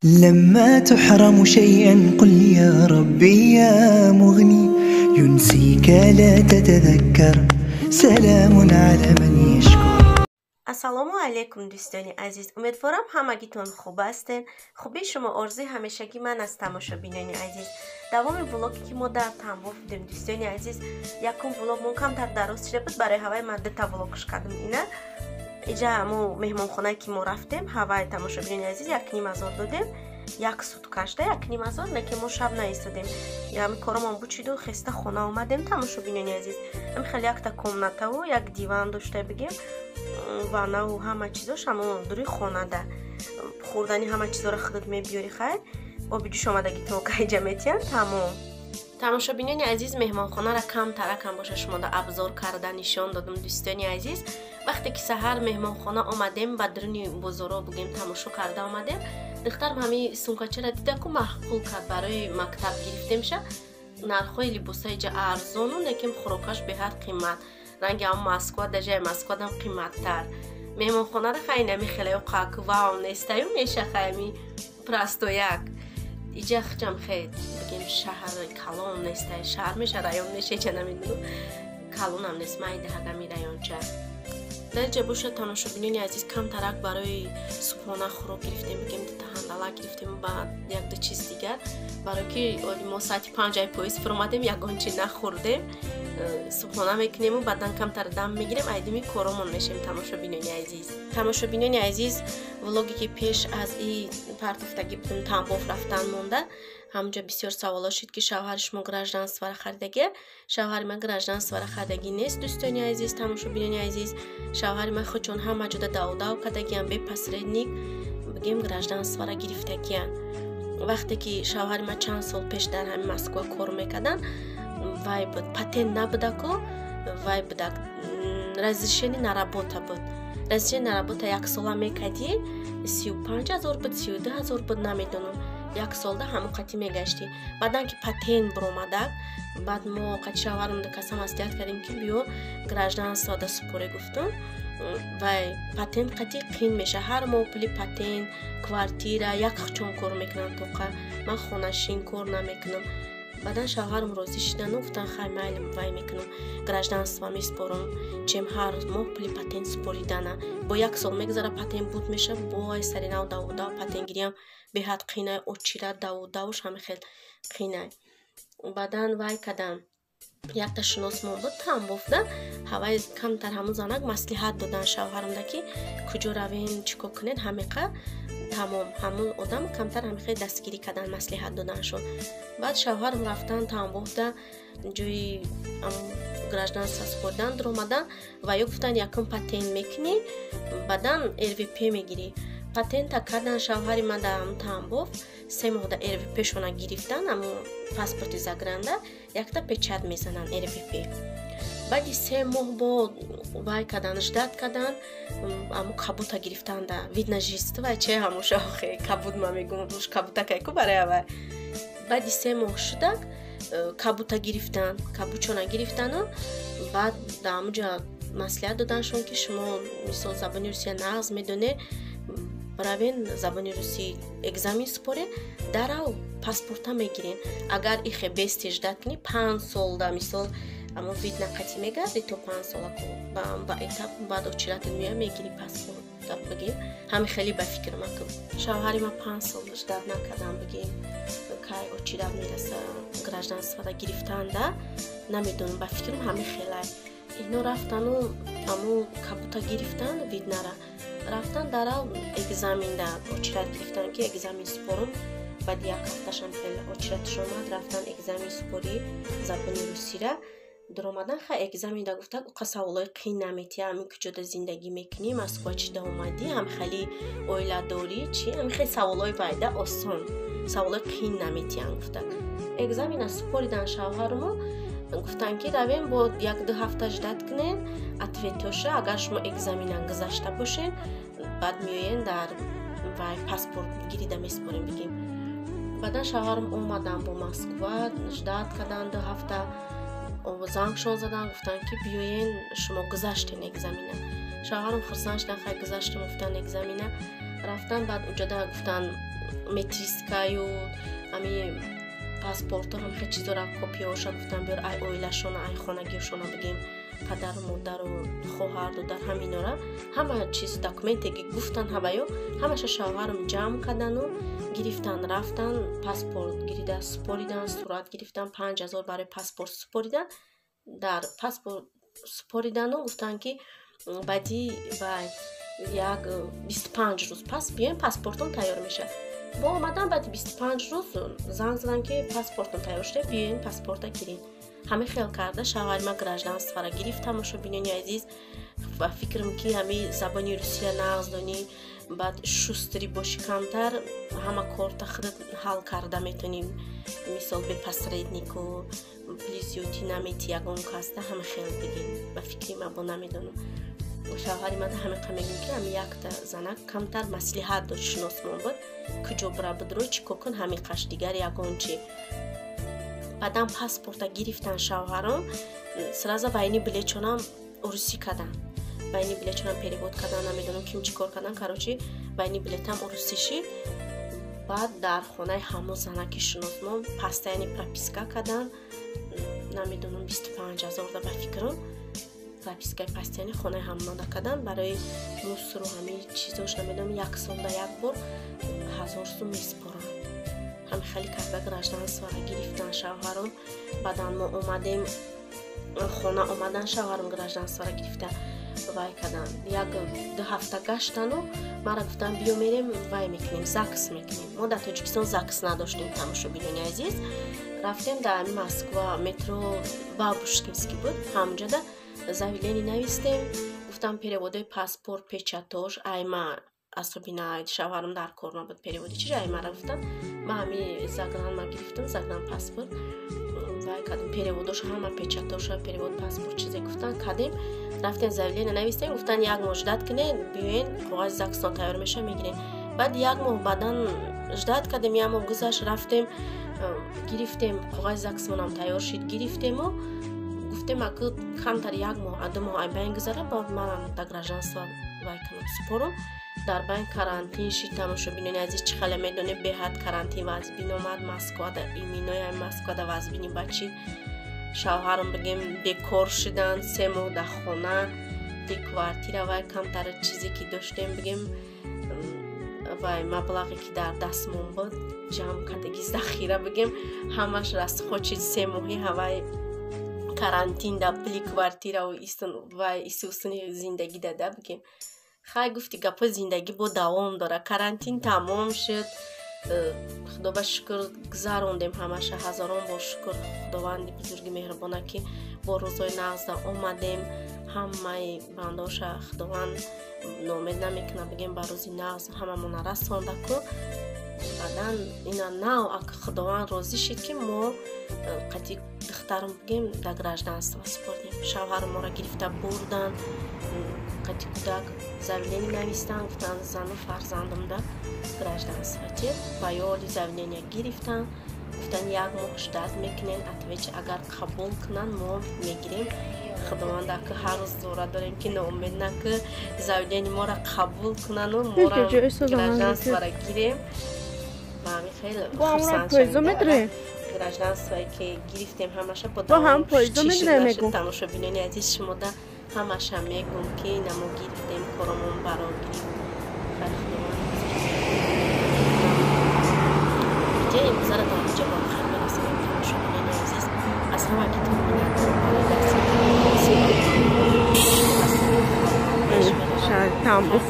لما تحرم شيئا قل يا ربي يا مغني ينسيك لا تتذكر سلام على من يشكر. Ассалому алайкум, дӯстони азиз, умедворам, ҳамагитон хуб ҳастен. Хубии шумо орзуи ҳамешагӣ ман аст. Тамошобинони азиз, давоми влоге, ки мо дар Тамбов будем, дӯстони азиз, якум влогмон камтар дароз шуда буд, барои ҳавай ман дута влогш кардам. Ина иҷа мо меҳмонхонае, ки мо рафтем, ҳавай, тамошобинони азиз, 1500 додем, як суткашда 1500. Не ки мо шаб наистодем, ами коромон бучиду хеста хона омадем. Тамошобинони азиз, ами хеле якта комнатаву як диван дошта, бигем, ваннаву ҳама чизош ҳамо дури хонада, хӯрдани ҳама чизоро худат мебиёри. Хайр, оби ҷӯш омадаги то кайҷа метиҳанд, тамом. Тамошобинони азиз, меҳмонхонара камтаракам боша шумода обзор карда нишон додам. Дӯстони азиз, вақте ки саҳар меҳмонхона омадем, ба дуруни бозоро, бугем, тамошо карда омадем, духтарам ҳами сумкачара дидаку маъқул кард, барои мактаб гирифтемша. Нархҳои либосаи ҷа арзону, лекин хӯрокаш беҳад қимат, ранги ҳам Москва, дажаи Москвадам қиматтар. Меҳмонхонара хай нами хелео қак вау нестаю меша, хайми простояк. Иҷа хчам хе, бигем, шаҳр калон нестай, шаҳр меша, район меша, ча намедонам, калонам нест, майда ҳагами районча. Дар ҷа боша, тамошобинони азиз, камтарак барои субҳона хӯрок гирифтем, бигем, дута ҳандала гирифтем ба якду чиз дигар, барое ки мо соати 5 ай поезд фуромадем, ягон чи нахӯрдем. Субҳона мекунему баъдан камтар дам мегирем, айдими коромон мешем. Тамошобинони азиз, влоге, ки пеш аз и партофтагӣ будем, Тамбов рафтан монда, ҳамҷо бисёр саволо шуд, ки шавҳари шумо гражданствора харидагия. Шавҳари ман гражданствора харидагӣ нест, дӯстони азиз, тамошобинони азиз. Шавҳари ман худшон ҳама ҷода давдав кардагиям, бе посредник, бигем, гражданствора гирифтагиян. Вақте ки шавҳари ман чанд сол пеш дар ҳамин Москва кор мекарданд, вай буд, патент набудаку, вай будак, разрешение на работа буд. Разрешение на работа як сола мекардӣ, 35 000 буд, 32 000 буд, намедонам, як солда ҳамон қатӣ мегаштӣ. Баъдан ки патент биромадак, баъд мо қати шавҳарам каса маслиҳат кардем, ки биё, гражданство да супоре, гуфтум. Вай патент қатӣ қин меша, ҳар моҳ пули патент, квартира, як чон кор мекунам тоқа, ман хонашин кор намекунам. Баъдан шавҳарам розӣ шидану гуфтан: «Хай, майли, вай мекунам, гражданство месупорам, чем ҳар моҳ пули патент супоридана». Бо як сол мегузара, патент буд меша, бой сари нав давудав, патентгириам беҳад қинай, очира, давудавш ҳами хел қинай. Баъдан вай кардам, якта шиносмон буд Тамбовда, ҳавай камтар ҳамун занак маслиҳат додан шавҳарамда, ки куҷо равем, чӣ кор кунед, ҳамиқа, тамом. Ҳамун одам камтар ҳамихел дастгирӣ кардан, маслиҳат доданшон. Баъд шавҳарам рафтан Тамбовда, ҷои гражданство супоридан дуромадан ва ё гуфтан: «Якум патент мекунӣ, баъдан РВП мегирӣ». Патента кардан шавҳари ман дар ҳамун Тамбов, 3 моҳ да РВП шона гирифтан, ҳамун паспорти загранда якта печать мезананд, РВП. Баъди 3 моҳ бо вай кардан, ждать кардан, ҳамун кабута гирифтанда, вид на жительство, че ҳамуша охе кабуд, ма мегум руш кабутакайку барои авай. Баъди 3 моҳ шудак, кабута гирифтан, кабучона гирифтану баъд дар ҳамуҷа маслиҳат доданшон, ки шумо, мисол, забони русия нағз медонед, равен, забони русӣ экзамен супорен, дарав паспорта мегирен. Агар ихе бести ждать кунӣ, 5 солда, мисол, амо вид на қатӣ мегарди то 5 сола, ба этап баъд очиратат меоя, мегирӣ паспорт, бигем. Ҳами хеле ба фикр макун. Шавҳари ма 5 сол ждать накардам, бигем, кай очират мераса гражданствора гирифтанда, намедонам, ба фикрам, ҳами хелай. Ино рафтану аму кабута гирифтан, вид нара рафтан, дарав экзаменда очират гирифтан, ки экзамен супорум. Баъди як ҳафташам хеле очиратш омад, рафтан, экзамен супорӣ забони русира дуромадан. Хай, экзаменда гуфта, уқа саволои қин наметия, ҳамин куҷода зиндагӣ мекунӣ, Москва чида омадӣ, ҳам хеле оиладорӣ, чи, ҳами хеле саволои вайда осон, саволои қин наметиҳанд, гуфта. Экзамена супоридан шавҳармо, гуфтанд, ки равем, бо як-ду ҳафта ждать кунед ответоша, агар шумо экзамена гузашта бошед, баъд меоен, дар вай паспорт гирида месупорем, бигем. Баъдан шавҳарам омадан бо Москва, ждать кардан 2 ҳафта, зангшон задан, гуфтанд, ки биёен, шумо гузаштен экзамена. Шавҳарам хурсанд шудан, хай, гузаштем, гуфтан, экзамена. Рафтан, баъд уҷода гуфтан. метрискаю ами паспорту ҳам хел чизора копияоша гуфтан биёр, ай оилашона, ай хонагиошона бигем, падару модару хоҳар, додар, ҳаминора ҳама чиз документе ки гуфтан ҳаваё ҳамаша шавҳарам ҷамъ кардану гирифтан, рафтан, паспорт гирида супоридан, сурат гирифтан, 5000 барои паспорт супоридан, дар паспорт супоридану гуфтанд ки баъди вай як 25 рӯз пас биёем, паспортон тайёр мешавад. Бо омадан баъди 25 рӯз занг задан ки паспортон тайёр шуда, биёен, паспорта гирен. Ҳамин хел карда шавҳари ман гражданствора гирифт. Тамошобинони азиз, ва фикрам ки ҳамин забони русия нағз донӣ, баъд шустрый бошӣ, камтар ҳама корта худат ҳал карда метонӣ, мисол бе посреднику пули зиёдӣ наметӣ ягон касда. Ҳама хел бигем, ба фикри ма, бо намедонам, шавҳари мада ҳамиқа мегӯм ки ҳами якта занак камтар маслиҳат дод, шиносмон буд, куҷо бира бидро, чӣ кор кун, ҳамиқаш, дигар ягон чи. Баъдан паспорта гирифтан шавҳаром, сразу военный билетчонам урусӣ кардан, военный билетчонам перевод кардан, намедонам ким чӣ кор кардан, короче, военный билетам урусӣ шид. Баъд дар хонаи ҳамон занаки шиносмон постоянный прописка кардан, намедонам, 25 000 да, ба фикрам, пропискаи постоянный хонаи ҳамонода кардан. Барои мусору ҳамин чизош, намедонам, як солда як бор 1000 сум месупоранд. Ҳами хеле карда гражданствора гирифтан шавҳаром. Баъдан мо омадем хона, омадан, шавҳаром гражданствора гирифта вай кардан, як ду ҳафта гаштану мара гуфтан: биё, мерем, вай мекунем, ЗАГС мекунем. Мо дар Тоҷикистон ЗАГС надоштем, тамошобинони азиз. Рафтем дар Москва, метро Бабушкинский буд, ҳамҷода заявление навистем. Гуфтам переводои паспорт, печатош айма, особенно шавҳарам дар кор набуд, переводи чиз аймара гуфтам. Ма ҳами загран ма гирифтам, загран паспорт вай кардем, переводош ҳама, печатоша, перевод паспорт, чизе гуфтан кардем. Рафтем, заявление навистем, гуфтан як моҳ ждать кунед, биёен, коғази ЗАГСтон тайёр меша, мегирем. Баъд як моҳ баъдан ждать кардем, як моҳ гузашт, рафтем, гирифтем, коғази ЗАГСмонам тайёр шид, гирифтему гуфтем аку камтар як моҳ, 2 моҳ ай байн гузара, баъд манам да гражданство вай кунам, супорум. Дар байн карантин шид, тамошобинони азиз, чӣ хеле медонем, беҳад карантин вазбин омад Москвада, иминои Москвада вазбини бачи. Шавҳарам, бигем, бекор шуданд, 3 моҳ дар хона, ди квартира вай, камтар чизе ки доштем, бигем, вай маблағе ки дар дастмон буд, ҷамъ кардаги, захира, бигем, ҳамаш расход шид 3 моҳи ҳавай карантин да, пули квартираву вай исусуни зиндагӣ дада, бигем. Хай, гуфти гапҳои зиндагӣ бо давом дорад. Карантин тамом шуд, худо ба шукр, гузарондем ҳамаша. Ҳазорон бор шукр Худованди бузурги меҳрубона, ки бо рӯзҳои нағзда омадем. Ҳамаи бандаоша Худованд ноумед намекунад, бигем, ба рӯзи нағз ҳамамона расонда ку. Баъдан ина нав ак Худованд розӣ шид, ки мо қатъи духтарам, бигем, да гражданство супордем. Шавҳари моро гирифта бурдан, қатъи кӯдак заявление навистан, гуфтанд зану фарзандамда гражданство те ва ёли заявление гирифтан. Гуфтан як моҳ ждать мекунен, ответ агар қабул кунанд, мо мегирем. Худованд ака ҳар рӯз зора дорем, ки ноумед наку, заявление моро қабул кунану моро гражданствора гирем. Ба ҳамин хеле хурсанд шавем, гражданствое ки гирифтем, ҳамаша бо тамошобинони азиз, шумода ҳамаша мегӯм, ки намо гирифтем, коромон барор гирифт. Худованд видеои имрӯзаро дар инҷо ба охир мерасонем. Тамошобинони азиз, аз ҳамагитон миннатдорам барои дастгирӣ. Тамбов.